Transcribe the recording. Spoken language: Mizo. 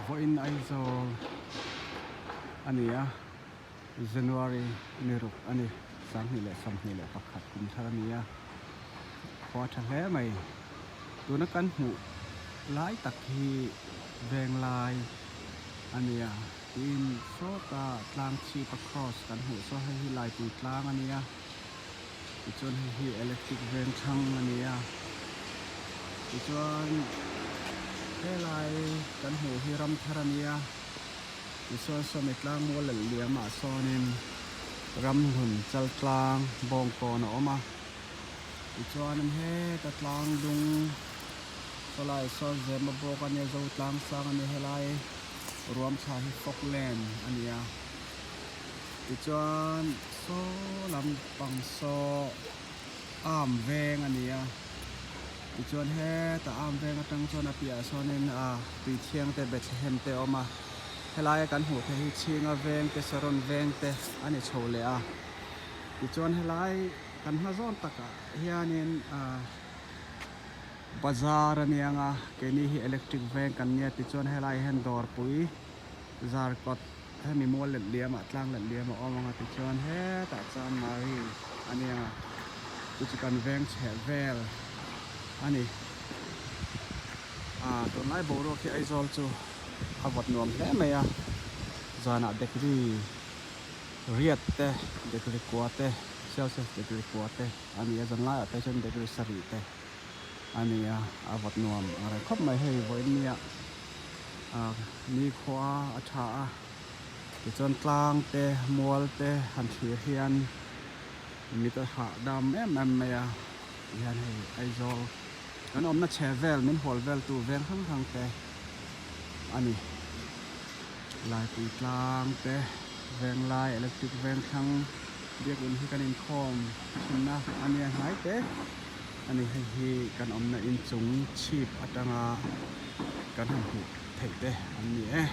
Vawiin Aizawl a ni a, January ni ruk a ni, 2021 kum thar a ni a, khua tha hle mai. Tuna kan hmuh lai tak hi Venglai a ni a, tiin sawta tlang chhipa cross kan hmuh saw hei hi Laipui tlang a ni a. Tichuan hei hi electric veng thlang a ni a, tichuan helai kan hmuh hi ram thar a ni a, tichuan sawmi tlang mual leh liam ah sawnin ramhlun chal tlang bawng kawn a awm a, tichuan heta tlang dung sawlai sawn zema bawk a nia zo tlang sang a nia helai ruam thla hi falkland a ni a. Tichuan saw lampang saw arm veng a ni a, tichuan hetah arm veng atang chuan a piahah sawnin ah tui thiang te Bethlehem te a awm a, helaia kan hmuh theih hi Chhinga veng te Saron veng te a ni chho leh a, tichuan helai kan hma zawn takah hianin ah bazar a ni ang a, keini hi electric veng kan nia tichuan helaiah hian dawrpui zarkawt. Hemi mual let liamah tlang let liam a awm ang a tichuan hetah chuan Mari a ni ang a, chu chu kan veng chheh vel a ni. Ah tunlai boruak hi Aizawl chu a vawt nuam hle mai a, zanah degree riat te degree kua te Celsius degree kua te a ni a, zanlaiah phei chuan degree sarih te a ni a, a vawt nuam ang reng khawp mai hei vawiin nia. Nikhua a tha a, tichuan tlang te mual te han thlir hian mit a hahdam em em mai a, tihian hei Aizawl kan awmna chhe vel min hual vel tu veng hrang hrang te a ni. Laipui tlang te Venglai electric veng thlang biakin hi kan inkhawm thinna a nia hnai te. A ni, hei hi kan awmna inchung chhip atanga kan han hmuh theih te an ni e.